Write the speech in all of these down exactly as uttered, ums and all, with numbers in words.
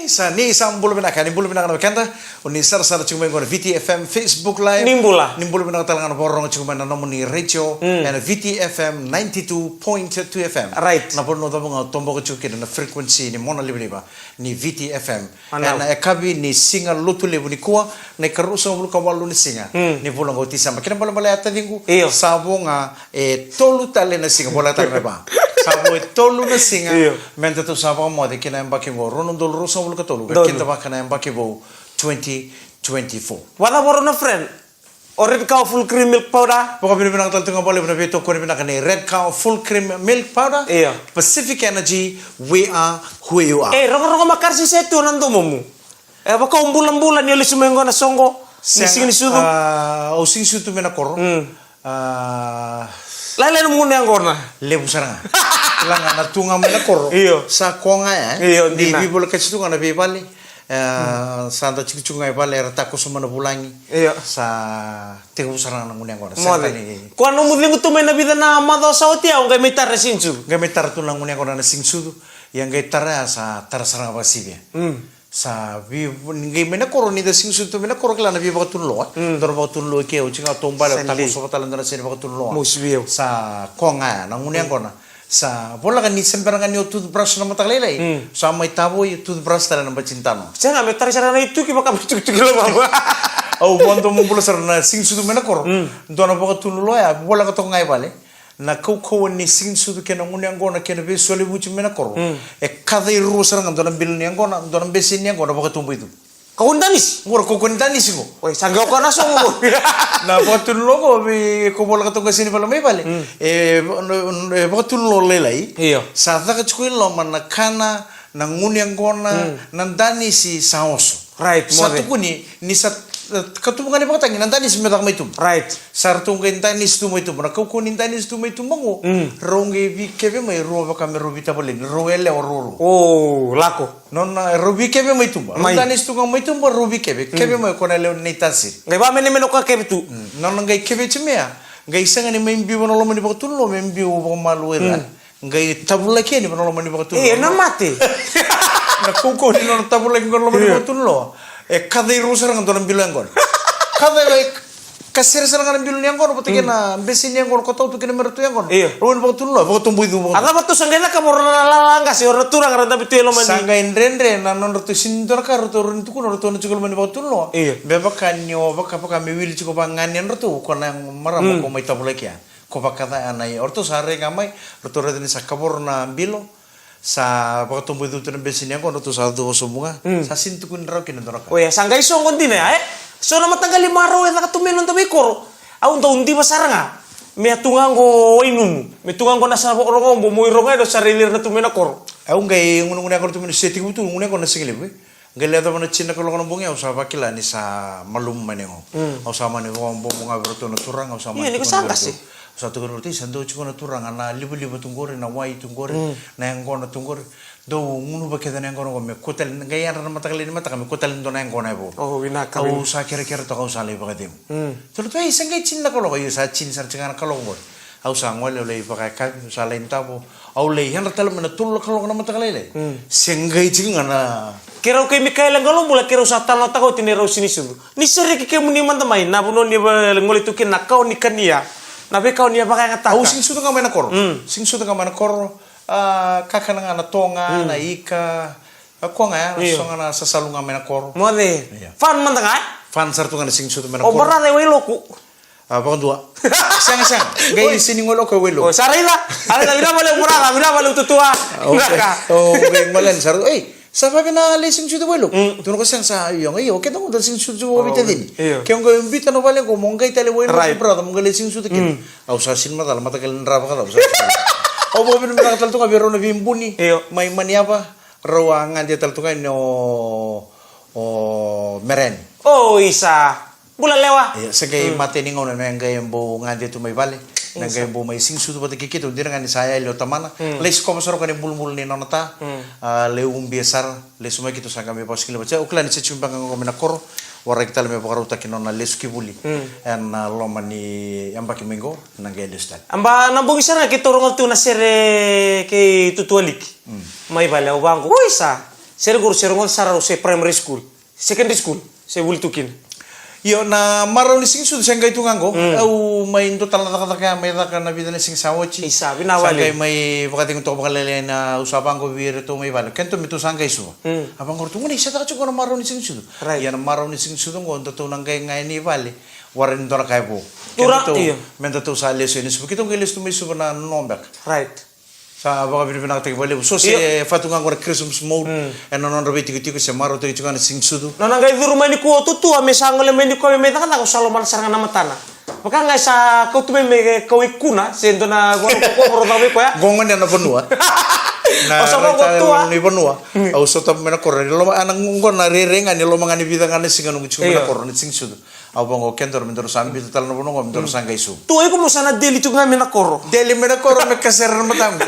Sa ni sa bula vinaka, ni bula vinaka na wekada. O ni sarasara tiko mai qo na V T F M Facebook Live. Ni bula. Ni bula vinaka tale ga na vakarorogo tiko mai na nomuni retio, mm, ena V T F M ninety-two point two F M. Right. Na vanua cava ga o toboka tiko kina na frequency ni mona livaliva ni V T F M. Ana. Ena yakavi ni siga Lotulevu nikua, na ikarua sagavulu ka walu ni siga, mm, ni vula qo o Tiseba. Kena balebale ya taciqu, io, sa vo ga e tolu tale na siga, vola tale na va. Sa vo e tolu na siga, io, me datou sa vakamoce ki na yabaki qo, rua na udolu ruasagavulu ka tolu, ka, donu, kidavaka na yabaki vou twenty twenty-four. Vakacava o rau na friend? O Red Cow Full Cream Milk Powder. Vakavinavinaka tale tu ga vakalevu na veitokoni vinaka ni Red Cow Full Cream Milk Powder. Io. Pacific Energy, we are who you are. E, rogorogo makare sese tu na domomu. E, vaka o bulabula ni o lesu mai qo na soqo. Ni sega, siga ni sucu. Ah, au sega ni sucu mai na koro. Mm. Ah, lailai na gunu yaqona. Levu sara ga. Kila ga na tu ga mai na koro. Io. Sa koya ga ya, e? Io, ni dina. Veivolekati tu ga na veivale. E, mm, sa da tikotiko ga i vale, era takoso mai na vulagi. Io. Sa tekivu sara ga na gunu yaqona. Moce. Sa ka ni. Koya nomu cegu tu mai na vica na macawa sa oti ya, o qai mai tara na sega ni sucu. Qai mai tara tu na gunu yaqona na sega ni sucu. Ia qai tara ya sa tara sara ga vakasivia. Mm. Sa vei, ni qai mai na koro, ni da sega ni sucu mai na koro, kila na veivakatunuloa. Mm. Dua na vakatunuloa ke, o tiko ga o taubale, o takoso vata tale dua na sega ni vakatunuloa. Mosi vei au. Sa koya ga ya na gunu yaqona. Sa voleka ni se bera ga ni o toothbrush na mataka lailai. Mm. Sa mai tavoi, toothbrush tale na bati ni tano. Sega, me tara sara na ituki, vaka me tukituki lomama. Au vodo mo bula sara na sega ni sucu mai na koro. Mm. Dua na vakatunuloa ya, voleka toka ga i vale. Na kaukauwa ni sega ni sucu kei na gunu yaqona kei na veisolevuti mai na koro. Mm. E kaca e rua sara ga, dua na bilo ni yaqona, dua na bese ni yaqona, vakatobo i tuba. Kaukauwa ni danisi? Qo ra kaukauwa ni danisi qo. Oi, sa qai o koya na soqo qo. Na vakatunuloa qo, vei ko voleka toka ga sega ni vale mai vale. Mm. E, e vakatunuloa lailai. Io. Sa caka tiko i loma na kana, na gunu yaqona, mm, na danisi sa oso. Right, moce. Sa tukuni, ni sa, eh, katuba ga ni vakatagi, na danisi me caka mai tuba. Right. Sa ratou qai danisi tu mai tuba. Na kaukauwa ni danisi tu mai tuba qo, mm, rau qai veikeve mai, rau vaka me rau veitavaleni, rau yalewa ruarua. O, lako. Nona, rau veikeve mai tuba. Mai. Rau danisi tu ga mai tuba, rau veikeve. Mm. Keve mai ko na yalewa nei Tasiri. Qai vakamenemene o koya keve tu. Mm. Nona qai keve tiko mai ya. Qai sega ni mai biu ena loma ni vakatunuloa, me biu vakamalua i ra. Mm. Qai tavulaki yani ena loma ni vakatunuloa. E, na mate. Na kaukauwa ni nona tavulaki qo ena loma ni, io, vakatunuloa. E kaca e rua sara ga dua na bilo yaqona. Kaca e, kasere sara ga na bilo ni yaqona, vata kei, mm, na bese ni yaqona, ko tau tu kina me ratou yaqona. Io. Loma ni vakatunuloa, vakatobo i tuba. A cava tou sa qai cakava o ira na lala qase, o ira na turaga ra dabe tu e loma ni. Sa qai dredre na nodratou sega ni dua na ka ratou rawa ni tukuna, ratou na tiko e loma ni vakatunuloa. Io. Me vaka ni o vakavaka me wili tiko vaka ga ni yadratou, ko na marama, mm, ko mai tavulaki ya. Ko vakaca ya na i, o ratou sa rai ga mai, ratou raica ni sa kavoro na bilo, sa vakatobo i tuba tu na bese ni yaqona, ratou sa cuva sobu ga, mm, sa sega ni tukuni rawa kina e dua na ka. Oya, sa qai soqo dina ya, e? So na mataqali marau e caka tu mai na noda veikoro. Au dau diva sara ga. Me a tu ga qo Wainumu. Me tu ga qo na sa rogoca mo i rogoca, e dau sa rai lira na tu mai na koro. Au qai gunaguna yaqona tu mai na seti vutu, gunaguna na sigalevu, e? Qai lai yacova na tini na kaloko na bogi, au sa vakila ni sa malumu mai na yagoqu. Mm. Au sa mani vakabobo ga vei iratou na turaga, au sa mani, io, ni ko sa qase. Au sa tukuna vei iratou, sa dau tiko na turaga, na livaliva tu qori, na wai tu qori, mm, na yaqona tu qori. Dau gunuva kece na yaqona qo me kua tale, qai yadra na mataka lailai ni mataka me kua tale ni dua na yaqona e vo. O, vinaka. Au sa kerekere toka, au sa lai vakacegu. Mm. Tou ratou, ei, sa qai tini na kaloko, io, sa tini sara tiko ga na kaloko qori. Au sa gole, au lai vakayakavi, au sa lai davo, au lai yadra tale mai na tolu na kaloko na mataka lailai. Mm. Se qai tiko ga na. Keirau kei Mikaela Qalobula, keirau sa talanoataka oti ni rau sega ni sucu. Ni sereki kemuni mada mai na vanua ni va-, gole tu kina na kawa ni kania, na veikawa ni a vakayagataka. Au sega ni sucu ga mai na koro. Mm. Sega ni sucu ga mai na koro. A, kakana ga na toga, mm, na ika. A koya ga ya, na, io, so ga na sasalu ga mai na koro. Moce. Io. Fan mada ga, e? Fan sara tu ga na sega ni sucu mai na koro. O baraca e Wailoku. A, vakadua. Sega, sega. Qai, oi, sega ni gole o koya e Wailoku. O, sa raica. A raica, vinaka vakalevu baraca, vinaka vakalevu tutua. A, okay. Vinaka. O, qai gole yani sara. Ei, sa vavina lai sega ni sucu e Wailoku. Mm. Tukuna o koya, sega, sa, io, io, o keda qo da sega ni sucu, o, vakaveitacini. Io. Ke o qai biuta na vale qo, mo qai tale Wailoku, right, brother, mo qai lai sega ni sucu kina. Mm. Au sa sega ni macala, mataqali ni dra vakacava, au sa sega ni. Au vakavinavinaka tale tu ga vei rau na veibuni. Io. Mai Maniava. Rau a gade tale tu ga yani o, o Mereni. O, isa. Bula lewa. Ia, se qai, mm, mate ni gauna me qai bau gade tu mai vale. Isa. Me qai bau mai sega ni sucu vata kei keitou, dina ga ni sa yali o tamana. Mm. Lai sikova sara o koya na ibulubulu ni nona ta. Mm. A, lai ubia sara, lesu mai, keitou sa qai mai vakasigalevu vata. Au kila ni se tiko beka ga qo mai na koro. Waraki tale me vakarautaki nona lesu ki vuli. Mm. Ena, a, loma ni yabaki mai qo, na qai lesu tale. A ba, na bogi sara ga keitou rogoca tu na sere kei Tutualiki. Mm. Mai vale, au vaqo, oi sa. Sere qori se rogoca sara au se primary school, secondary school se vuli tu kina. Io, na marau ni siga ni sucu se qai tu ga qo. Mm. Au mai dua tale na cakacaka ya, mai caka na vica na siga sa oti. Isa, vinaka vakalevu. Sa qai mai vakacegu toka vakalailai na, au sa vaqo vei iratou mai vale. Kedatou me tou sa qai suva. Mm. A vaqo ratou, gone, se caka tiko qo na marau ni siga ni sucu. Right. Ia na marau ni siga ni sucu qo, datou na qai ga yani i vale. Warai ni dua na ka e vo. Tura, kedatou, io. Me datou sa lesu yani i Suva. Keitou qai lesu tu mai Suva na nono beka. Right. Sa vakavinavinakataki vakalevu. So se, io, fatu ga qo na Christmas mode, mm, ena nodra veitikotiko se marautaki tiko ga na siga ni sucu. Nona qai curu mai nikua o Tutua me sa gole mai nikua me mai cakacaka, au sa lomana sara ga na matana. Vaka ga e sa kauta mai me kau i kuna, se dua na vanua ko, ko, ko, caka vei koya. Qo gone na vanua. Na, au sa raica vaqo Tutua. Ni vanua. Mm. Au sa tapu mai na koro. Ni loma, a na qo na rairai ga ni loma ga ni vica ga na siga noqu tiko mai na, io, koro, na siga ni sucu. Au vaqo, kedaru me daru sa biuta tale na vanua qo, me daru sa qai suva. Tu, iko mo sa na deli tu ga mai na koro. Deli mai na koro me kasere na mataqu.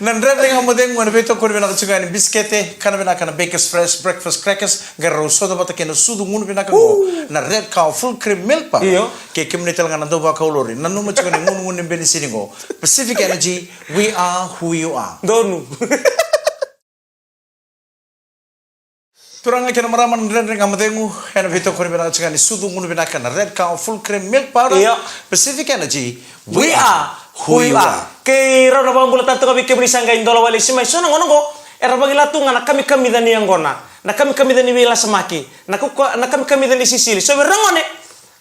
Na Dredre Ga Mo Cegu ena veitokoni vinaka tiko ga ni bisikete, kana vinaka na Bakers Fresh Breakfast Crackers, qai rau sota vata kei na sucu gunu vinaka qo, na Red Cow Full Cream Milk Powder. Io. Kei kemuni tale ga na dauvakau lori, nanuma tiko ni gunugunu ni benisini qo. Pacific Energy, we are who you are. Donu. Turaga kei na marama, na Dredre Ga Mo Cegu ena veitokoni vinaka tiko ga ni sucu gunu vinaka na Red Cow Full Cream Milk Powder. Io. Pacific Energy, we are who you are. Kei rau na vakabula tale toka vei kemuni sa qai dola wale si mai. So na gauna qo era vakila tu ga na kamikamica ni yaqona, na kamikamica ni veilasamaki, na kuka, na kamikamica ni sisili. So vei ira na gone,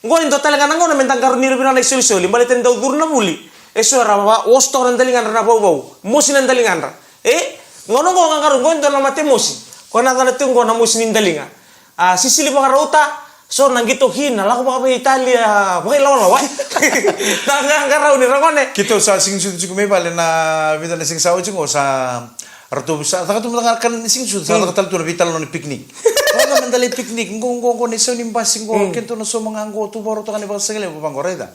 qo e dua tale ga na gauna me da qarauni ira vina na isolisoli, baleta ni dau curu na vuli. E so era va, oso toka na daligadra na vauvau, mosi na daligadra. E, gauna qo qaqarauni qo e dua na mate mosi. Ko na cala tu qo na mosi ni daliga. A, sisili vakarauta, so na qito hina, lako vakaveitalia, vakailawalawa. Na qaqarauni ra gone. Keitou sa siga ni sucu tiko mai vale na vica na siga sa oti qo sa ratou sa caka tu mada ga na kena siga ni sucu, sa, mm, caka tale tu na veitalanoa ni picnic. Vaka me da lai picnic, qo, qo, qo, na isau ni basi qo, mm, keitou na sauma ga qo, tu vakarau toka ni vakasigalevu vaqo, raica.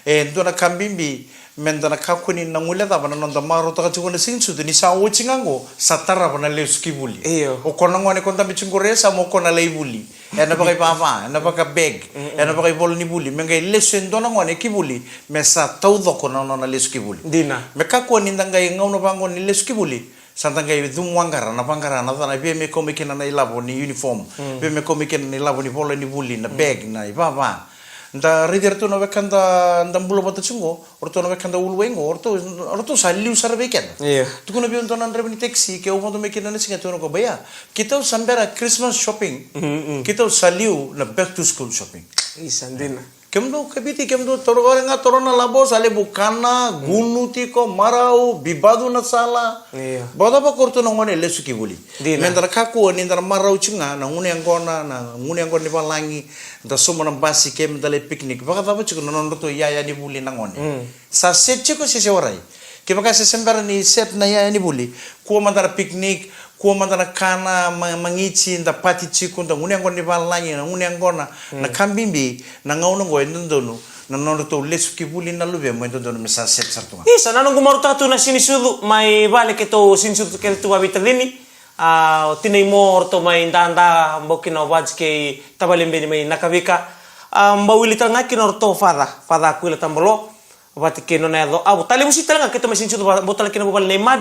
E dua na ka bibi, me da na kakua ni na guilecava na noda marautaka tiko na siga ni sucu, ni sa oti ga qo, sa tarava na lesu ki vuli. Io. O koya na gone ko dabe tiko qori, sa mo koya na lai vuli. Ena vakaivava, ena vakabeg, mm-mm, ena vakaivola ni vuli. Me qai lesu e dua na gone ki vuli, me sa taucoko na nona lesu ki vuli. Dina. Me kakua ni da qai gauna vaqo ni lesu ki vuli, sa da qai cumu vaqara, na vaqara, na cava, na via me kau mai kina na ilavo ni uniform, mm, via me kau mai kina na ilavo ni vola ni vuli, na, mm, beg, na ivava. Da raici iratou na wekada da bula vata tiko qo, o ratou na wekada uluwai qo, o ratou, o ratou sa liu sara vei keda. Io. Tukuna vei au dua na draiva ni taxi, ke au vodo mai kina na siga, tukuna o koya, "Baia, keitou sa bera Christmas shopping, mm, mm, keitou sa liu na back to school shopping." Isa, dina. Kemudou ka Viti, kemudou taura, qori ga taura na labo, sa levu kana, gunu tiko, marau, bibacu na sala. Io. Vakacava ko ratou na gone lesu ki vuli? Dina. Me da na kakua ni da na marau tiko ga na gunu yaqona, na gunu yaqona ni valagi, da sauma na basi ke me da lai picnic. Vakacava tiko na nodratou iyaya ni vuli na gone? Mm. Sa set tiko se se warai? Kevaka se se bera ni set na iyaya ni vuli, kua mada na picnic, kua mada na kana, ma-, magiti, da pati tiko, da gunu yaqona ni valagi, na gunu yaqona, na, mm, ka bibi, na gauna qo e dodonu na nodratou lesu ki vuli na luvemu, e dodonu me sa set sara tu ga. Isa, na noqu marautaka tu na siga ni sucu mai vale, keitou siga ni sucu kece tu vakaveitacini. A, o tinai Mo, o ratou mai Dada, bau kina o Vaji kei tavale Beni mai Nakavika. A, bau wili tale ga kina o ratou father, Father Kuila Tabalo, vata kei nona yaco Avu. Talevusi tale ga, keitou mai siga ni sucu va-, bau tale kina vuvale nei Mad.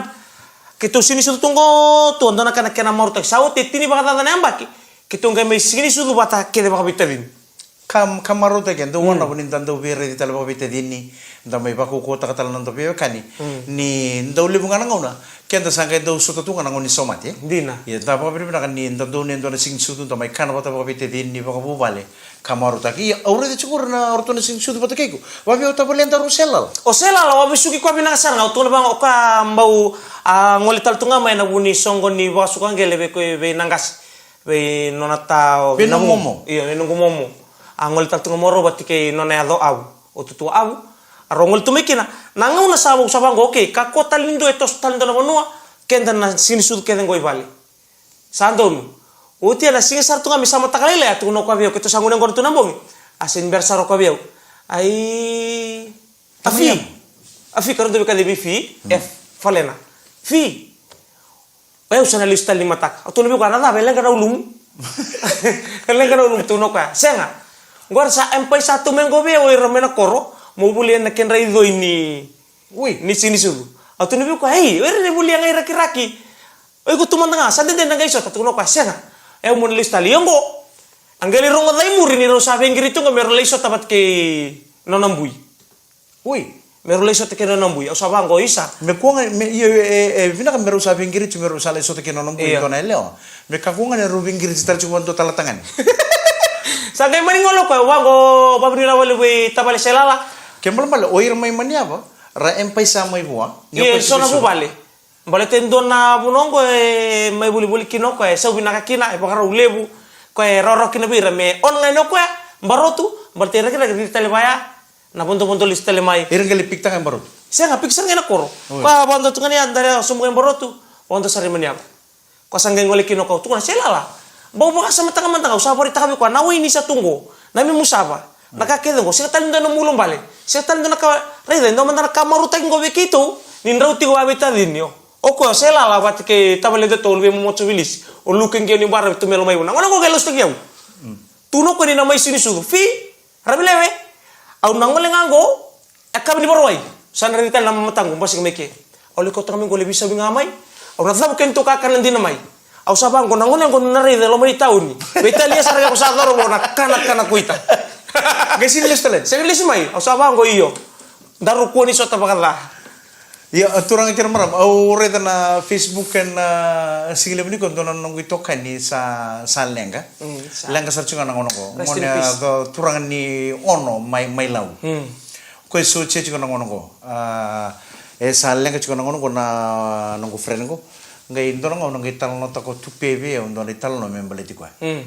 Keitou siga ni sucu tu qo tu, a dua na ka na kena marautaki. Sa oti e tini vakacaca na yabaki, keitou qai mai siga ni sucu vata kece vakaveitacini. Ka, ka marautaki, e dau, mm, wanava ni da dau veiraici tale vakaveitacini, da mai vakaukauwataka tale na noda veiwekani. Mm. Ni dau levu ga na gauna keda sa qai dau sota tu ga na gauna ni saumate. Dina. Ia, da vakavinavinaka ni da dau, ni dua na siga ni sucu, da mai kana vata vakaveitacini, vakavuvale. Ka marautaki. Ia, au raica tiko qori na, o ratou na siga ni sucu vata kei iko. Vavia o tavale daru o Selala? O Selala, au a vesuki koya vinaka sara ga, au tukuna vaqo, o koya bau, a, gole tale tu ga mai ena vu ni soqo ni vakasuka qele vei koya, vei na qase. Vei nona ta o, vei noqu momo. Io, vei noqu momo. A gole tale tu ga mai o rau vata kei nona yaco Avu, o Tutua Avu. A rau gole tu mai kina. Na gauna sa vou sa vaqo, okay, kakua tale ni dua e toso tale dua na vanua, keda na siga ni sucu kece qo i vale. Sa donu. Oti ya na siga sara tu ga me sa mataka lailai, a tukuna o koya vei au, keitou sa gunu yaqona tu na bogi. A sega ni bera sara o koya vei au. Ai. Afi. Afi, ka rau dau veikaci vei Fi, mm, F, Falena. Fi. O yau sa na lesu tale ni mataka. Au tukuna vei koya, na cava, e leqa na ulumu? E leqa na ulumu, tukuna o koya. Sega. Qori sa emphasis tu mai qo vei au, o ira mai na koro, mo vuli ena kedra icoi ni, ui, ni siga ni sucu. Au tukuna vei koya, ei, o ira ni vuli yaga i Rakiraki. O iko tu mada ga, sa dede na qai sota, tukuna o koya, sega. E au mo na lesu tale. Ia oqo, a qai lai rogoca i muri ni rau sa veiqiriti oqo me rau lai sota vata kei nona bui. Ui. Me rau lai sota kei nona bui. Au sa vaqo, isa. Me kua ga, me, io, e, e, e vinaka me rau sa veiqiriti, me rau sa lai sota kei nona bui, io, dua na yalewa. Me kakua ga ni rau veiqiriti tale tiko vakadua tale tagane. Sa qai mani gole o koya, vaqo, vavinavinaka vakalevu i tavale Selala. Ke balebale, o ira mai Maniava, ra emphasis mai vua. Io, e so na vuvale. Baleta e dua na vanua oqo e mai volivoli kina o koya, e sau vinaka kina, e vakarau levu, koya e rawarawa kina vei ira me on ga yani o koya, barotu, baleta e rakiraki riri tale vaya na vodovodo lesu tale mai. Ira qai lai pikitaka e barotu. Sega, piki sara ga ena koro. Oi. Koya vakadua tu ga ni yada, sobu ga e barotu, vakadua sara i Maniava. Koya sa qai gole kina o koya, tukuna, Selala, bau vakasamataka mada ga, au sa vakaraitaka vei koya na waini sa tu oqo, na memu sava. Na ka kece oqo, sega tale ni dua na mulo bale. Sega tale ni dua na ka, raica, e dua mada na ka marautaki oqo vei keitou, ni drau tiko vakaveitacini, o. O koya o Selala vata kei tavale Detol vei Momoco Vilisi. O Luke Qeo ni Baravi tu mai Lomaivuna. Gona oqo qai lasutaki au. Tukuna o koya ni na mai sini sucu. Fi, ravi lewe. Au na gole ga oqo, e kava ni varawai. Sa na raici tale na mataqu, basika mai ke. Au lai kauta ga mai qo, lai veisaumi ga mai. Au na cavu kena tu kakana dina mai. Au sa vaqo, na gone qo na raica e loma ni tauni. Veitalia sara ga ko sa coro vo na kanakana kuita. Qai sini lesu tale? Sega ni lesu mai. Au sa vaqo, io. Daru kua ni sota vakaca. Ia, a turaga kei na marama, au raica na Facebook ena, a, siga levu nikua, dua na noqu itokani sa, sa leqa. Mm, sa. Leqa sara tiko ga na gauna qo. Rest in peace. Gone, a, turaga ni Ono mai, mai Lau. Mm. Koya e sotia tiko na gauna qo. A, e sa leqa tiko na gauna qo na noqu friend qo. Qai dua na gauna qai talanoataka o Tupe vei au dua na italanoa me baleti koya. Mm.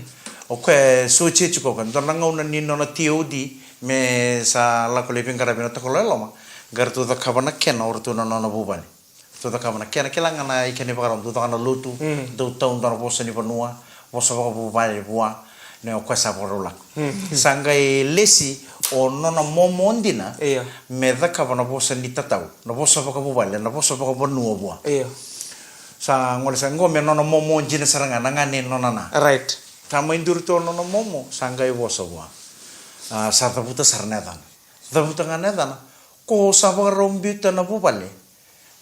O koya e sotia tiko o koya. Dua na gauna ni nona T O D me sa lako lai veiqaravi na Tokalau e Loma. Qai ratou cakava na kena o ratou na nona vuvale. Ratou cakava na kena, kila ga na ikena ivakarau, dou caka na lotu, mm, dou tau dua na vosa ni vanua, vosa vakavuvale vua, ne o koya sa vakarau lako. Mm. Sa qai lesi o nona momo dina, io, me cakava na vosa ni tatau, na vosa vakavuvale, na vosa vakavanua vua. Io. Sa gole sa qo me nona momo dina sara ga, na gane nona na. Right. Sa mai duri tu o nona momo, sa qai vosa vua. A, sa cavuta sara na yacana. Cavuta ga na yacana, ko sa vakarau biuta na vuvale.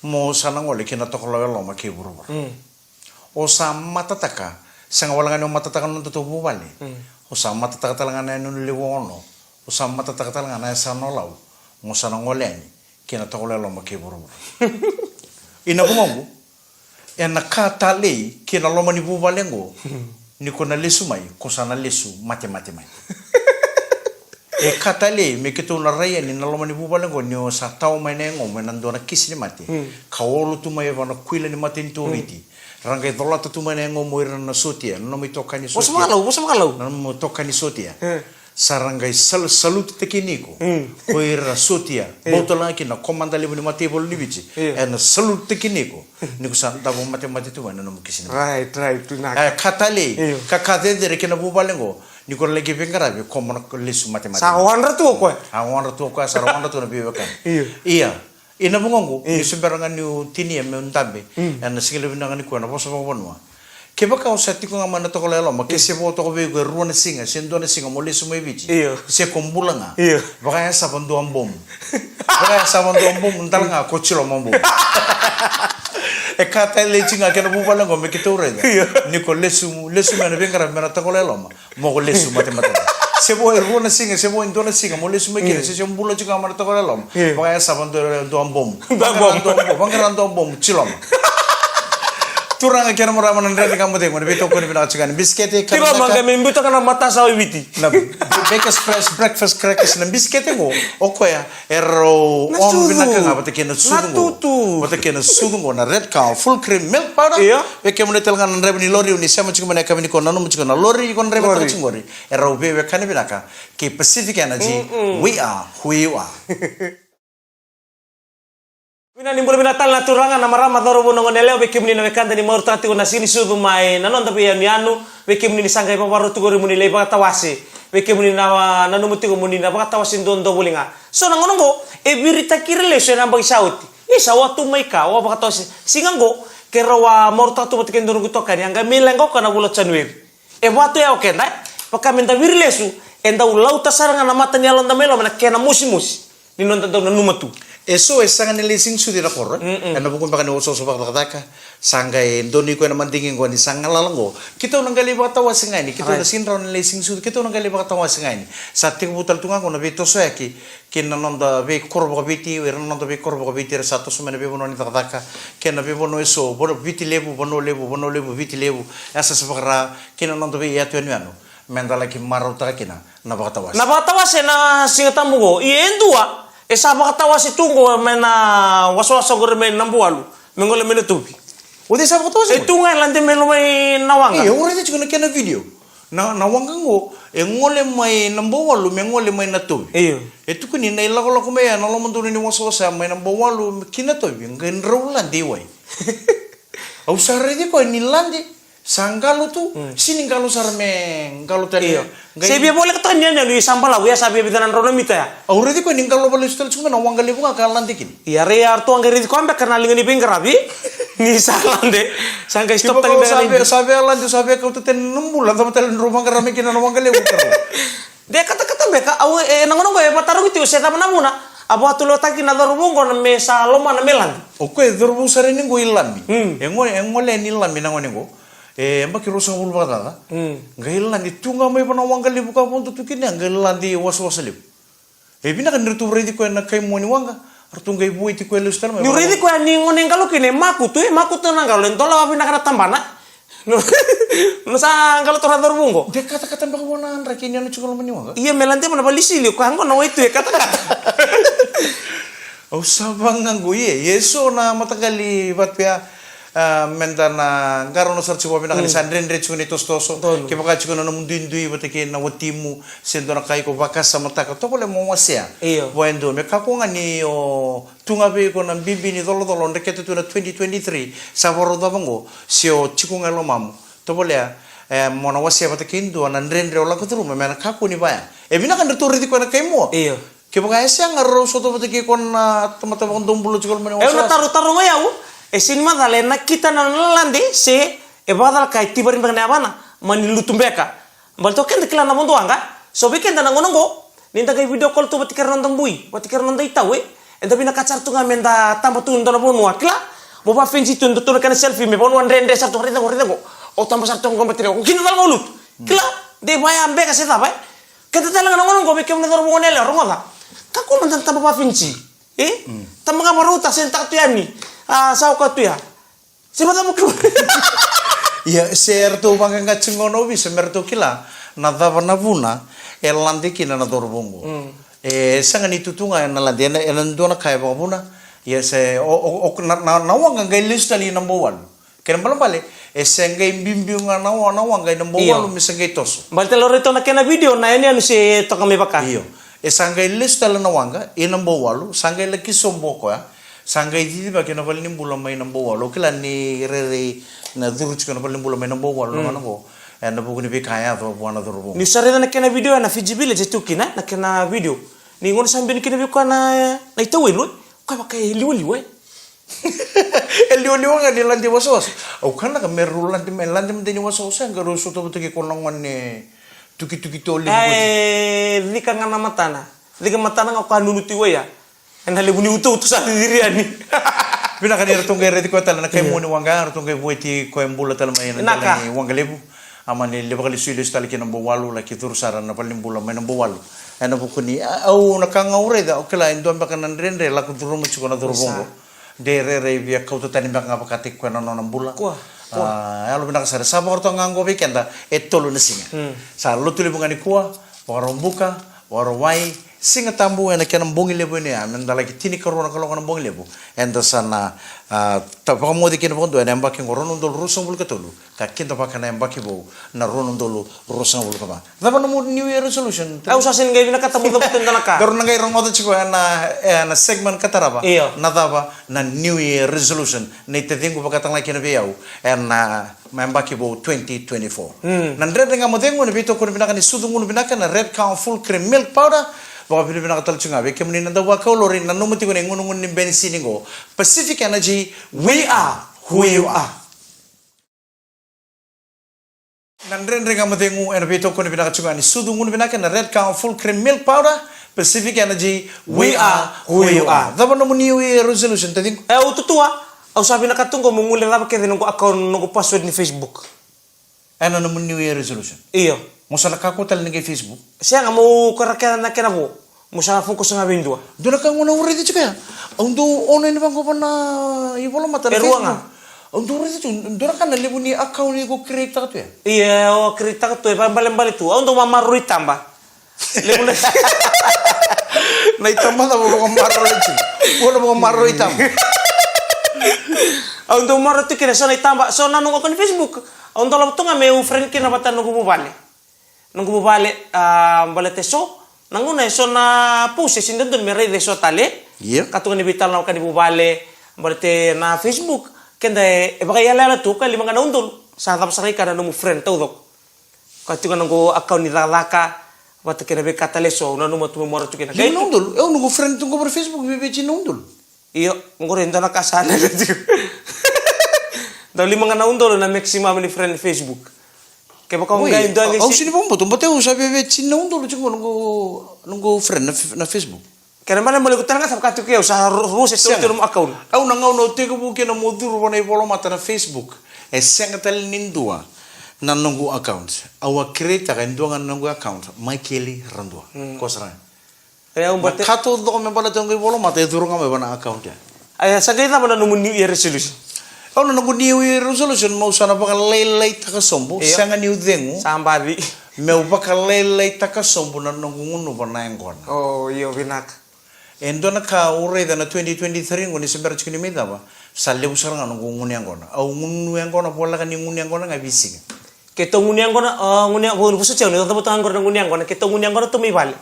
Mo sa na gole ki na Tokalau e Loma kei vuravura. Mm. O sa matataka, sega wale ga ni o matataka na nodatou vuvale. Mm. O sa matataka tale ga na yanuyanu levu o Ono. O sa matataka tale ga na yasana o Lau. Mo sa na gole yani ki na Tokalau e Loma kei vuravura. Ina vugoqu, ena ka talei ki na loma ni vuvale qo, ni ko na lesu mai, ko sa na lesu matemate mai. E ka talei me keitou na rai yani na loma ni vuvale qo ni o sa tawa mai na yagomu ena dua na kisi ni mate. Mm. Ka olo tu mai e va na kuila ni matanitu o Viti. Mm. Ra qai colata tu mai na yagomu o ira na sotia, na nomu itokani sotia. Vosa vakalau, vosa vakalau. Na nomu itokani sotia. Mm. Sa ra qai sal-, salutitaki ni iko. Mm. Ko ira sotia. Io. Bau tale ga kina na komada levu ni mataivalu ni Viti. Io. Ena salutitaki ni iko. Ni ko sa davo matemate tu mai na nomu kisi ni mate. Right, right, tu na. E, ka talei, io, ka ka cecere kei na vuvale qo. Ni ko laki veiqaravi, ko mo na lesu matemate. Sa wadra tu o koya. A wadra tu o koya, sa ra wadra tu na veiwekani. Io. Ia. Ina vugoqu, io, ni se bera ga niu tinia meu dabe. Mm. Ena siga levu vinaka nikua, na vosa vakavanua. Kevaka o sa tiko ga mai na Tokalau e Loma, ke se vo toka vei iko e rua na siga, se dua na siga mo lesu mai Viti. Io. Se ko bula ga. Io. Vakayasava dua bomu. Vakayasava dua bomu, dala ga ko tiloma bomu. E ka talei tiko ga kei na vuvale qo me keitou raica. Io. Ni ko lesu, lesu mai na veiqaravi mai na Tokalau e Loma. Mo ko lesu matemate. Se vo e rua na siga, se vo e dua na siga, mo lesu mai kina, mm, se se bula tiko ga mai na Tokalau e Loma. Io. Vakayasava dua, dua bomu. Dua bomu. Vaqara dua bomu, vaqara dua bomu, tiloma. Turaga kei na marama, na Dredre Ga Mo Cegu, na veitokoni vinaka tiko ga ni bisikete, ka tiloma, vinaka. Qai me biuta ga na matasa o Viti. Na Baker's Fresh breakfast crackers, na bisikete qo, o koya, e rau on vinaka ga vata kei na sucu qo. Na tutu. Vata kei na sucu qo, na Red Cow, full cream milk powder. Io. Vei kemuni tale ga na draiva ni lori, ni sema tiko mai na yakavi nikua, nanuma tiko na lori, iko na draiva tale tiko qori. E rau veiwekani vinaka kei Pacific Energy, mm-mm, we are who you are. Vinaka ni bula vinaka tale na turaga, na marama, cauravou, na goneyalewa, vei kemuni na wekada ni marautaka tiko na siga ni sucu mai na noda veiyanuyanu, vei kemuni ni sa qai vakarau tiko qori mo ni lai vakatawase, vei kemuni na nanuma tiko mo ni na vakatawase duadua voli ga. So na gauna oqo e viritaki ira lesu ena yabaki sa oti. Ni sa oa tu mai ka, oa vakatawase. Siga oqo keirau a marautaka tu vata kei dua noqu itokani, a qai mai leqa o koya na vula o Janueri. E va tu ya o keda, e? Vaka me da viri lesu, e dau lauta sara ga na mata ni yaloda mai loma na kena mosimosi ni noda dau nanuma tu. E so e sega ni lai siga ni sucu ena koro, e? Mm-mm. Ena vuku beka ni wasawasa vakacakacaka, sa qai donui koya na madigi qo ni sa galala qo. Keitou na qai lai vakatawase ga yani, keitou na, right, sega ni rawa ni lai siga ni sucu, keitou na qai lai vakatawase ga yani. Sa tekivu tale tu ga qo na veitosoyaki ki na noda veikoro vakaviti, ira na noda veikoro vakaviti era sa toso mai na veivanua ni cakacaka, kei na veivanua e so, vanua, Viti Levu, Vanua Levu, Vanua Levu, Viti Levu, e sa, sa vakara ki na noda veiyatu yanuyanu. Meda laki marautaka kina na vakatawase. Na vakatawase na Siga Tabu qo. Ia e dua e sa vakatawase tu qo mai na wasawasa qori mai Nabuwalu, me gole mai Natovi. O cei sa vakatawase? E tu ga e lade me loma i Nawaqa. Io, au raica tiko na kena video. Na, na waqa qo e gole mai Nabuwalu me gole mai Natovi. Io. E tukuni na ilakolako mai ya na lomadonu ni wasawasa mai Nabuwalu ki Natovi, qai drau lade i wai. Au sa raici koya ni lade, sa qalo tu, mm, sega ni qalo sara me qalo tale. Io. Qai se via voleka toka ni yanuyanu, ia sa balavu, ia sa via vica na drau na mita ya. Au raici koya ni qalo vakalesu tale tiko mai na waqa levu ga ka lade kina. Ia, raica ratou a qai raici koya beka na liga ni veiqaravi. Ni sa lade, sa qai stop tale beka na idu. Sa via lade, sa via kauta tani na bula, cava tale drau vaqara mai kina na waqa levu qara. De katakata beka, au, e, na gauna qo e vakatarogi tiko se cava na vuna a vakatulewataki na cauravou qo na me sa lomana me lade. O koya e cauravou sara yani qo i Lami. Mm. E gole, e gole yani i Lami na gone qo. E yabaki ruasagavulu vakacaca. Mm. Qai lade tu ga mai vua na waqa levu ka vodo tu kina, qai lade i wasawasa levu. E vinaka ni ratou raici koya na kai mua ni waqa, ratou qai vueti koya lesu tale mai. Niu raici koya ni gone qalo kina, e makutu, e makutu na qalo, e dolavi vinaka na tabana. No, no sa qalo toro na cauravou qo. De katakata beka vua na draki ni yanuyanu tiko loma ni waqa. Ia me lade mai na valenisili, o koya qo na waitui e katakata. Au sa vaqo, ia, e so na mataqali vatu ya, a, meda na qarauna sara tiko vakavinaka ni, mm, sa dredre tiko na itosotoso. Donu. Kevaka tiko na nomu duidui vata kei na watimu, se dua na ka iko vakasamataka, tovolea mo wasea. Io. Vua e dua, me kakua ga ni o tu ga vei iko na bibi ni colocolo o dreketa tu ena twenty twenty-three, sa vakarau cava qo, se o tiko ga e lomamu. Tovolea, e, mo na wasea vata kei dua na dredre o lako curuma, me na kakua ni vaya. E vinaka ni ratou raici koya na kai mua. Io. Kevaka e sega, rau sota vata kei koya na tamata vakadomobula tiko loma ni wasawasa. E, au na taro, taroga o yau, e sega ni macala e nakita na lade se e vakacalaka e tivari beka na yavana, mani lutu beka. Baleta o keda kila na vodo waqa. So vei keda na gauna qo, ni da qai video call tu vata kei ira na noda bui, vata kei ira na noda itau, e, eda vinakata sara tu ga meda taba tu e dua na vanua, kila. Mo vakafenisi tu e dua tu na kena selfie me vanua dredre sara tu, raica qo, raica qo. O taba sara tu qo, bati qo, kina tale ga o lutu. Kila, de vaya beka se cava, e. Keda tale ga na gauna qo, vei kemuni na cauravou, gone yalewa, rogoca. Kakua mada na taba vakafenisi. E? Mm. Taba ga vakarauta, sega ni taka tu yani. A, sa oka tu ya. Se vacava kemuni? Ia, se ratou vaqaqa tiko na ovisa me ratou kila na cava na vuna e lade kina na cauravou qo. Mm. E sega ni tu tu ga ena lade, ena, ena dua na ka e vakavuna. Ia se, o, o, o, na, na, na waqa qai lesu tale i Nabouwalu. Kena ibalebale, e se qai biubiu ga na wa-, na waqa i Nabouwalu, io, me se qai toso. Baleta ni raica tu na kena video, na yanuyanu se toka me vaka. Io. E sa qai lesu tale na waqa i Nabouwalu, sa qai laki sobu o koya, sa qai cicivaki ena valenibula mai Nabouwalu. Au kila ni rairai na curu tiko ena valenibula mai Nabouwalu, mm, na gauna qo, ena vuku ni veika e yaco vua na cauravou. Niu sa raica na kena video ena Fiji Village e tu kina, na kena video. Ni gauna sa biu kina vei koya na, na itauwelu, e? Koya vaka e liwaliwa, e? E liwaliwa ga ni lade i wasawasa. Au kaya na ka me rau lade mai, lade mada ni wasawasa, qai rau sota vata kei koya na gone tukituki tole. E, cika ga na matana. Cika matana ga o koya nunu tu i wai ya. Ena levu ni utauto sa ciciri yani. Vinaka ni ratou qai raici koya tale na kai, io, mua ni waqa, ratou qai vueti koya e bula tale mai na, na ka, dela ni waqa levu. A mani lai vakalesuilesu tale ki Nabouwalu, laki curu sara na valenibula mai Nabouwalu. Ena vuku ni, a, au na ka ga au raica, au kila e dua beka na dredre lako curuma tiko na cauravou qo. Sa. De rairai via kauta tani beka ga vakataki koya na nona bula. Kua, kua. A, yalovinaka sara. Sa vakarautaka ga qo vei keda e tolu na siga. Mm. Sa Lotulevu ga nikua, Vakaraubuka, Vakarauwai, Siga Tabu ena kena bogi levu ena ya, meda laki tinikarua na kaloko na bogi levu. Eda sa na, a, ta-, vakamoce kina vakadua ena yabaki qo rua na udolu ruasagavulu ka tolu. Ka kidavaka na yabaki vou na rua na udolu ruasagavulu ka va. Cava nomu New Year resolution? Au sa sega ni qai vinakata bucabuca e dua na ka. Daru na qai rogoca tiko ena, ena segment ka tarava. Io. Na cava na New Year resolution nei taciqu vakatagilai kina vei au ena yabaki vou twenty twenty-four. Mm. Na Dredre Ga Mo Cegu ena veitokoni vinaka ni Sucu Gunu Vinaka, na Red Cow Full Cream Milk Powder. Vakavinavinaka tale tiko ga vei kemuni na dau vakau lori, nanuma tiko na igunugunu ni benisini qo. Pacific Energy, we are who you are. Na Dredre Ga Mo Cegu ena veitokoni vinaka tiko ga ni Sucu Gunu Vinaka, na Red Cow Full Cream Milk Powder. Pacific Energy, we are who you are. Cava nomu New Year resolution, taciqu? E, au tutua, au sa vinakata tu qo meu guilecava kece noqu account, noqu password ni Facebook. Ena nomu New Year resolution? Io. Mo sa na kakua tale ni qai Facebook? Sega, meu kora kece na kena vo. Mo sa focus ga vei dua. Dua na ka gona au raica tiko ya. Au dau online vaqo va na ivolamata na Facebook. E rua ga. Au dau raica tu, dua na ka na levu ni account iko create-taka tu ya. Io, au create-taka tu, e vakaibalebale tu. Au dau mamaroroi taba. Levu na na itaba cava o vakamaroroi tiko? Ko na vakamaroroi taba. Au dau maroroi tu kina so na itaba, so na noqu account ni Facebook. Au dolava tu ga meu friend kina vata noqu vuvale. Noqu vuvale, a, baleta e so na gauna e so na post e sega ni dodonu me raica e so tale. Io. Ka tu ga ni veitalanoa vaka ni vuvale, baleta na Facebook keda e, e vakaiyalayala tu, ka lima ga na udolu. Sa cava sara i ka na nomu friend taucoko. Ka tiko na noqu account ni cakacaka, vata kei na veika tale e so, au nanuma tu meu maroroi tu kina. Lima na udolu? E, au noqu friend tu qo vata na Facebook, vei, vei tini na udolu. Io, qori e dua na ka sa leqa tiko. Dau lima ga na udolu na maximum ni friend ni Facebook. Kevaka o qai dua qai au si- sega ni vakabauta, baleta au sa via via tini na udolu tiko noqu, noqu friend na f-, na Facebook. Kena ibalebale iko tale ga sa vaka tiko kei au, sa ru-, rua se tolu tiko nomu account. Au na gauna au tekivu kina meu curu vata na ivolamata na Facebook, e sega tale ni dua na noqu account. Au a create-taka e dua ga na noqu account, Maikeli Radua. Mm. Ko sara ga. E, au na bate- ka taucoko me baleta noqu ivolamata e curu ga mai vata na account ya. Aya, sa qai cava na nomu New Year resolution? Au na noqu New Year resolution, meu sa na vakalailaitaka sobu, io, sega niu cegu. Sa baci. Meu vakalailaitaka sobu na noqu gunuva na yaqona. O, io, vinaka. E dua na ka au raica na twenty twenty-three qo ni se bera tiko ni mai cava, sa levu sara ga noqu gunu yaqona. Au gunu yaqona voleka ni gunu yaqona ga veisiga. Keitou gunu yaqona, a, gunu ya-, vou, vou sa tiko, ni cavuta ga qori na gunu yaqona, keitou gunu yaqona tu mai vale.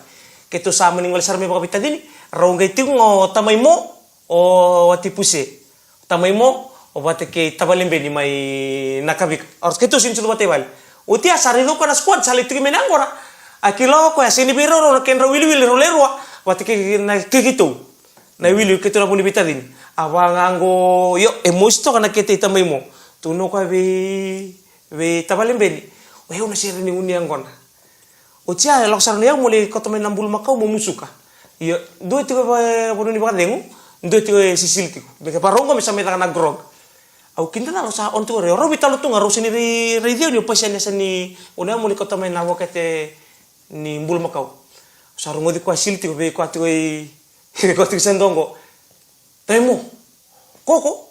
Keitou sa mani gole sara mai vakaveitacini, rau qai tiko ga o tamai Mo, o wati Puse. Tamai Mo, o vata kei tavale Beni mai Nakavika. Au keitou sega ni sucu vata i vale. Oti ya sa raica o koya na squad sa lai tiko mai na yaqona. A kila o koya sega ni veiraurau na kedrau wiliwili rau lai rua. Vata kei na kei keitou. Na wili keitou na vu ni veitacini. A vaka ga qo, io, e mosi toka na kete i tamai Mo. Tukuna o koya vei, vei tavale Beni. O yau na sere ni gunu yaqona. Oti ya, e lako sara na yau meu lai kauta mai na bulumakau meu musuka. Io, dua tiko e va-, vanua ni vakacegu, dua tiko e sisili tiko. Me ke varau qo me sa mai caka na grog. Au kidacala au sa on tiko, rau veitalanoa tu ga, rau sega ni rai-, raici au niu pasani yasa ni, o na yau meu lai kauta mai na vokete ni bulumakau. Au sa rogoci koya sili tiko, vei koya tiko i, vei koya tiko i Sadoqo. Taimo. Koko.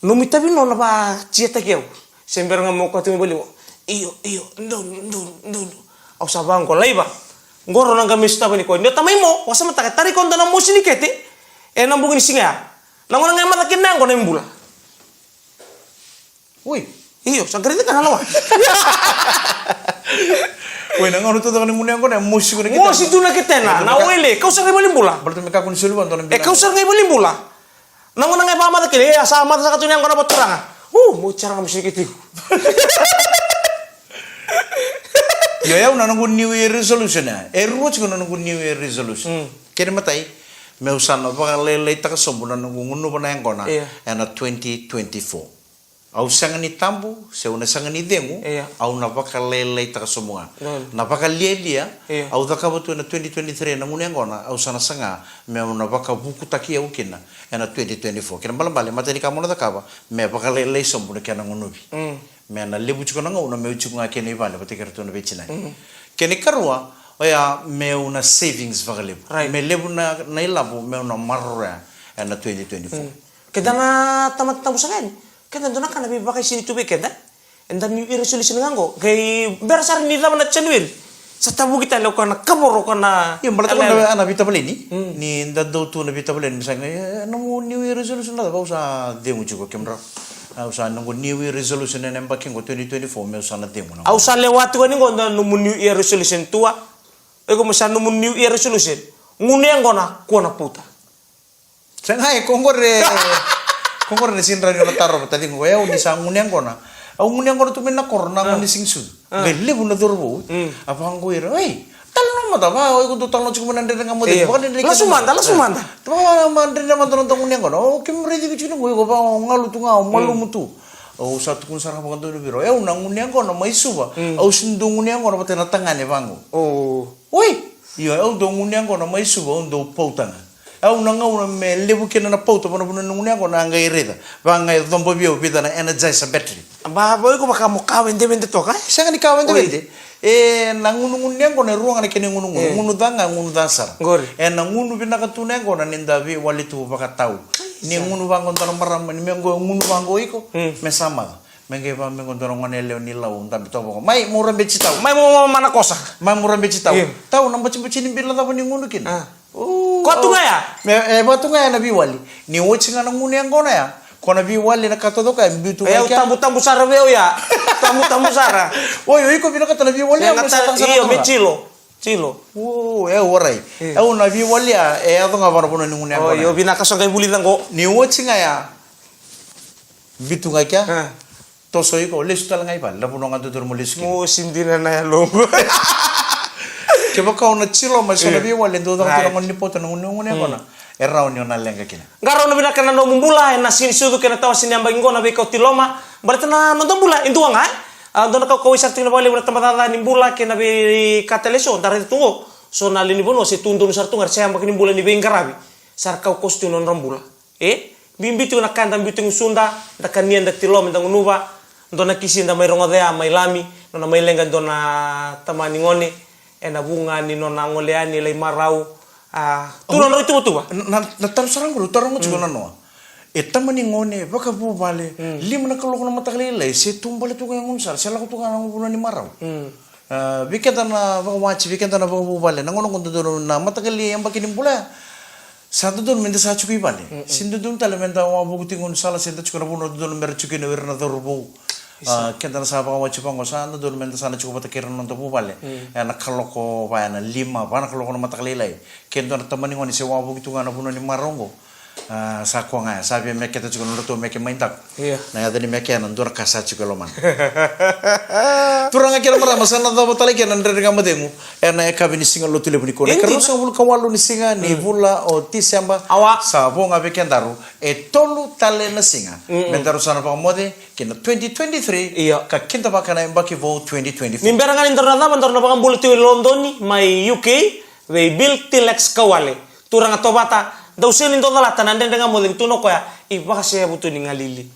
Nomu itavi no na vatiataki au. Se bera ga mo koto mai vale. Io, io, donu, donu, donu. Au sa vaqo laiva. Qo rau na qai mai sotava ni koya. Ni o tamai Mo, vakasamataka, e tarai koya dua na mosi ni kete. Ena bogi ni siga ya. Na gauna ga e maca kina na yaqona e bula. Oi. Io, sa qai raica ga na lawa. Oi, na gauna tu caka ni gunu yaqona, e mosi tu na ketena. Mosi tu na ketena, na oile, kau sa qai valenibula. Baleta me kakua ni soli vua dua na bula. E kau sa qai valenibula. Na gauna ga e vakamaca kina, e a sa maca saka tu na yaqona vakaturaga. U, mo tara ga mo sega ni kete tiko. Io, o yau na noqu New Year resolution ya. E rua tiko na noqu New Year resolution. Mm. Kena imatai, meu sa na vakalailaitaka sobu na noqu gunuva na yaqona, io, ena twenty twenty-four. Au sega ni tabu, se au na sega ni cegu, io, au na vakalailaitaka sobu ga. Donu. Na vakalialia, io, au cakava tu ena twenty twenty-three na gunu yaqona, au sa na saga meu na vakavukutaki au kina ena twenty twenty-four. Kena ibalebale, matai ni ka mo na cakava, me vakalailai sobu na kena gunuvi. Mm. Me na levu tiko na gauna meu tiko ga kina i vale vata kei iratou na veitinani. Mm. Kena ikarua, oya meu na savings vakalevu. Right. Me levu na, na ilavo meu na maroroya ena twenty twenty-four. Mm. Keda na tamata tabu saka yani. Keda dua na ka na veivakaisini tu vei keda. Eda New Year resolution ga qo. Qai bera sara ni cava na January. Sa tavuki tale o koya na kavoro o koya na. Io, baleta o koya na, na veitavaleni. Mm. Ni da dau tu na veitavaleni, me sa qai, e, nomu New Year resolution na cava? Au sa cegu tiko, kemudrau. Au sa noqu New Year resolution ena yabaki qo twenty twenty-four, meu sa na cegu na. Au sa lewa tiko ni qo na nomu New Year resolution tu a. O iko mo sa nomu New Year resolution. Gunu yaqona, kua na pauta. Sa qai, ko qori, ko qori na sega ni rawa ni o na tarova, taciqu, o yau ni sa gunu yaqona. Au gunu yaqona tu mai na koro, na gauna ni siga ni sucu. Ah. Qai levu na cauravou. Mm. A vaqo ira, ei, talanoa mada, va, o iko dau talanoa tiko mai na Dredre Ga Mo Cegu. Io. Vakadredre. Lasu mada, lasu mada. Vaka, ma, dredre mada na noda gunu yaqona. O, keimami raici iko tiko ni qo, o iko va, o galu tu ga, o malumu tu. Mm. Au sa tukuna sara ga vakadodonu vei rau. O yau na gunu yaqona mai Suva. Mm. Au sega ni dau gunu yaqona vata na tagane vaqo. O. Oi. Io, au dau gunu yaqona mai Suva, au dau pauta ga. Au na gauna me levu kina na pauta, vana vuna na gunu yaqona a qai raica. Va qai coba vei au vica na Energizer battery. Ba, ba, iko vaka mo ka vedevede toka, e? Sega ni ka vedevede. Oi. E, na gunugunu ni yaqona e rua ga na kena igunugunu. E. Gunu ca ga, gunu ca sara. Qori. E, na gunu vinaka tu na yaqona ni da veiwali tu vakatau. Ni gunu vaqo dua na marama, ni me qo gunu vaqo iko, mm, me sa maca. Me qai vaka me qo dua na gone yalewa ni Lau, dabe toka vaqo. Mai, mo rabeti tau. Mai, mo, mo, mana kosa. Mai, mo rabeti tau. Io. Tau, na batibati ni bila cava ni gunu kina? A. O, ko tu ga ya? Me, e, vaka tu ga ya na veiwali. Ni oti ga na gunu yaqona ya. Ko na veiwali na ka taucoko ya, biu tu ga ya. E, au kea. Tabu, tabu sara vei au ya. Tabu, tabu sara. Oi, oi, iko vinakata na veiwali ya, me sa ta-, io, me tilo. Tilo. O, e, warai. E. Au na veiwali ya, e, yaco ga vana vanua ni gunu yaqona. Oi, io, vinaka so qai vulica qo. Ni oti ga ya. Biu tu ga kea. A. Toso iko, lesu tale ga i vale, na vanua ga dodonu mo lesu kina. Mo sidina na yaloqu. Kevaka o na tiloma eso na veiwali, e dau caka tu na gone ni pauta, na gunu, gunu yaqona. E rawa ni o na leqa kina. Qarauna vinaka na nomu bula, ena siga ni sucu kei na tawase ni yabaki qo na veika o tiloma. Baleta na noda bula e dua ga, e? A, dua na kaukauwa sara tiko na vakalevu na tabacakacaka ni bula kei na veika tale eso, da raica tu qo. So na lewe ni vanua se tu donu sara tu ga, se yabaki ni bula ni veiqaravi. Sa ra kaukaua tu na nodra bula. E? Bibi tiko na ka eda biuta e gusuda, da kania, da tiloma, da gunuva, dua na kisi da mai rogoca ya mai Lami, nona mai leqa e dua na tama ni gone, ena vuqa ni nona gole yani lai marau, a, tu na nodra ituvatuva. Na, na, na taro sara qori, taro ga tiko na noa. E tama ni gone, vakavuvale, lima na kaloko na mataka lailai, se tu bale tu ga e gunu sala, se lako tu ga na gunu ni marau. A, vei keda na vakawati, vei keda na vakavuvale, na gauna qo dodonu na mataqali yabaki ni bula ya. Sa dodonu meda sa tiko i vale. Mm-mm. Se dodonu tale meda wavoki tiko e gunu sala, se da tiko na vanua dodonu mera tiko kina o ira na cauravou. Isa. A, keda na sa vakawati vaqo, sa dodonu meda sa na tiko vata kei ira na noda vuvale. Mm. Ena kaloko va ena lima, va na kaloko na mataka lailai. Ke dua na tama ni gone se wavoki tu ga na vanua ni marau qo. A, sa koya ga ya, sa via meketa tiko na nodratou meke mai daku. Io. Na yaca ni meke ya na dua na ka sa tiko e lomana. Turaga kei na marama, sa na cava tale kina na Dredre Ga Mo Cegu ena yakavi ni Siga Lotulevu nikua. Na ikaruasagavulu ka walu ni siga ni vula o Tiseba. Awa. Sa vo ga vei kedaru e tolu tale na siga. Mm-mm. Me daru sa na vakamoce ki na twenty twenty-three. Io. Ka kidavaka na yabaki vou twenty twenty-four. Ni bera ga ni daru na cava, daru na vakabula tiko e Lodoni mai U K, vei Bill Tilex Kauwale. Turaga Tovata, dau sega ni dau calata na Dredre Ga Mo Cegu, tukuna o koya, i vakaseyavu tu ni galili.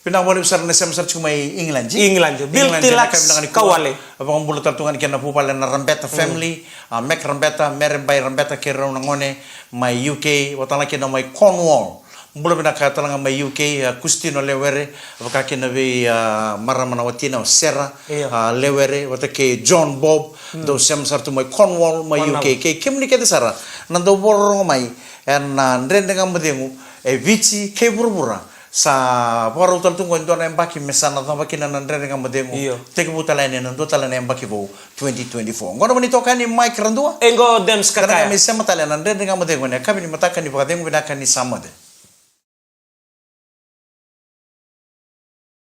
Vinaka vakalevu sara na sema sara tiko mai England. England, Bill Tilex Kauwale. England, vinaka nikua. Vakabula tale tu ga na kena vuvale na Rabeta family, a, Mac Rabeta, Mere Bai Rabeta kei rau na gone mai U K, vata tale kina mai Cornwall. Bula vinaka tale ga mai U K, a, Kustino Lewere, vaka kina vei, a, marama na watina o Sera, io, a, Lewere, vata kei John Bob, dau sema sara tu mai Cornwall, mai U K, kei kemuni kece sara na dau vakarorogo mai ena Dredre Ga Mo Cegu e Viti kei vuravura. Sa vakarau tale tu qo e dua na yabaki me sa na cava kina na Dredre Ga Mo Cegu. Io. Tekivu tale yani ena dua tale na yabaki vou, twenty twenty-four. Qo na nomuni itokani Mike Radua. E qo Dems Kakaya. Ka na qai mai sema tale ena Dredre Ga Mo Cegu ena yakavi ni mataka ni vakacegu vinaka ni sa moce.